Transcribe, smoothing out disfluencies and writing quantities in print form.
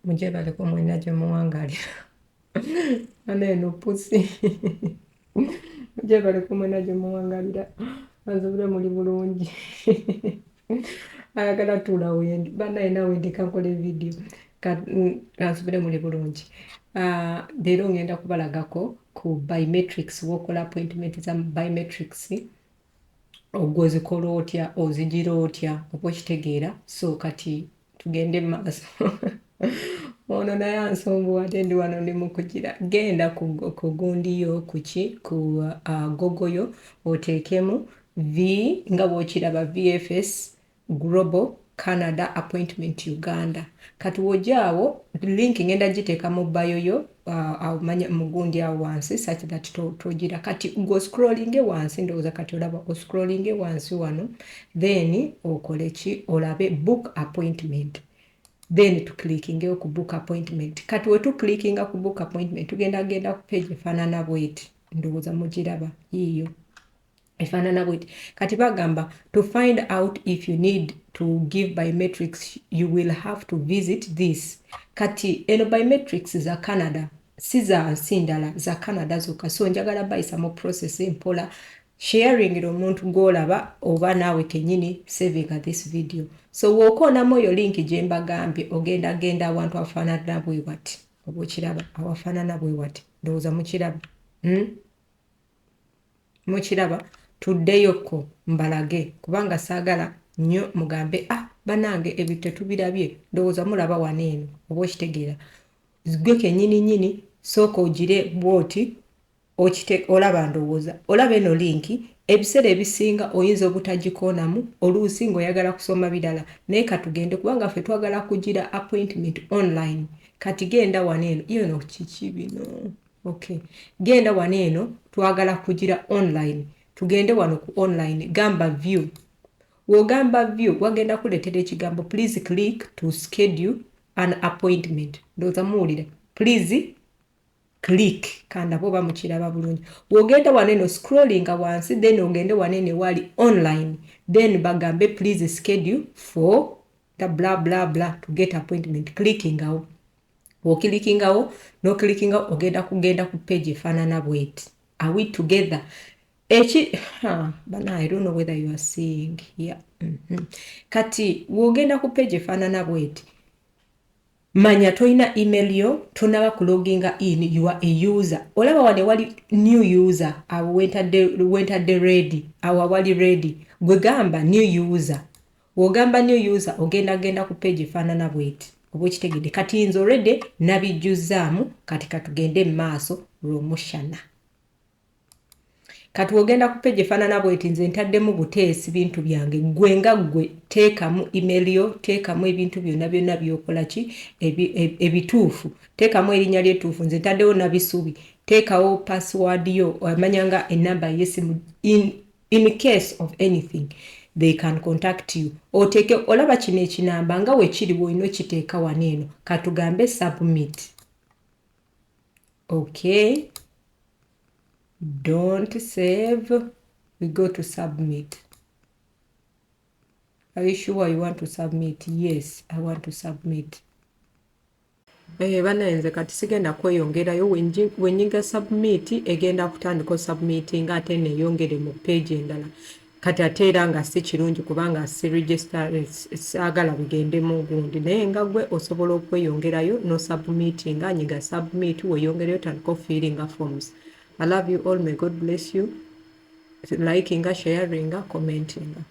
Mugyebaleko mwenna gye muwangalira. Ana eno pusi. Mugyebaleko mwenna gye muwangalira. Anzubire muli bulungi. Ayagala tuula wendi. Bannaye naawe ndeka nkole vidiyo. Kansubire muli bulungi. Leero ngenda kubalagako ku biometrics, wokola appointment za biometrics, ogwo ozikola otya, ozigira otya, oba okitegeera. So kati tugende mu maaso. Ono naye ansumbuwa, ate ndi wano ndi mu kugira. Genda ku gundi yo, kuki, ku Google yo, oteekemu v nga bw'okiraba, VFS Global Canada appointment Uganda. Kati wojja awo, link ngenda giteeka mu bio yo, manya mu gundi awo wansi, such that togira. Kati gwe scrollinge wansi, ndowooza kati olaba, oscrollinge wansi wano, then okole ki? Olabe book appointment, then tuclickingeyo ku book appointment. Kati we tuclickinga ku book appointment, tugenda genda ku page efaanana bweti. Ndowooza mugiraba, yiiyo efaanana bweti. Kati bagamba, "To find out if you need to give biometrics, you will have to visit this." Kati eno biometrics za Canada, si za nsi ndala, za Canada zokka. So njagala bayisa mu process mpola. Sharingira omuntu gw'olaba oba naawe kennyini savinga this video. So w'okoonamu oyo link gye mbagambye, ogenda genda awantu afaanana bwe wati, oba okiraba awafaanana bwe wati. Ndowooza mukiraba, Mukiraba? Tuddeyokko mbalage, kubanga saagala nnyo mugambe, "Ah, bannange, ebyo tetubirabye." Ndowooza mulaba wano eno, oba okitegeera? Gwe kennyini nnyini sooka ogire bw'oti, olaba, ndowooza olaba eno link. Ebiseera ebisinga oyinza obutagikoonamu, oluusi ng'oyagala kusoma birala, naye katugende, kubanga ffe twagala kugira appointment online. Kati genda wano eno, eno kiki bino? Okay, genda wano eno, twagala kugira online. Tugende wano ku online, gamba view. W'ogamba view, wagenda kuleetera ekigambo "Please click to schedule an appointment." Ndowooza muwulira "please click". Kandaba oba mukiraba bulungi. W'ogenda wano eno, scrollinga wansi, then ogende wano eno ewali online, then bagambe "Please schedule for the bla bla bla to get appointment." Clickingawo, w'oclickingawo, n'oclickingawo, ogenda kugenda ku page efaanana bweti. Are we together? Eki bana, I don't know whether you are seeing here. Kati w'ogenda ku page efaanana bweti, manya tolina email yo, tonaba kuloginga in, you are a user. Olaba wano wali new user, awo wentadde ready, awo awali ready, gwe gamba new user. W'ogamba new user, ogenda genda ku page efaanana bweti, oba okitegedde? Kati nze already nabijjuzaamu. Kati katugende mu maaso lw'omushana. Kati wogenda ku page efaanana bweti, nze ntaddemu buteesi bintu byange. Gwe nga ggwe teekamu email yo, teekamu ebintu byonna byonna byokola ki ebituufu, teekamu erinnya lyetuufu. Nze ntaddewo Nabisubi. Teekawo password yo, amanya nga enamba yesimu, in case of anything they can contact you. Oteeke, olaba kino ekinamba nga wekiri, bwolina okiteeka wano eno. Katugambe submit. Okay, don't save, we go to submit. Are you sure you want to submit? Yes, I want to submit. Bannange, nze kati sigenda kweyongerayo. Wenyiga submit, egenda kutandika osubmitinga, ate neyongere mu page endala. Kati ate era nga si kirungi, kubanga si register, saagala bigende mu gundi. Naye nga gwe osobola okweyongerayo nosubmitinga. Nyiga submit, weyongereyo, tandika ofillinga forms. I love you all. May God bless you. Likinga, sharinga, commentinga.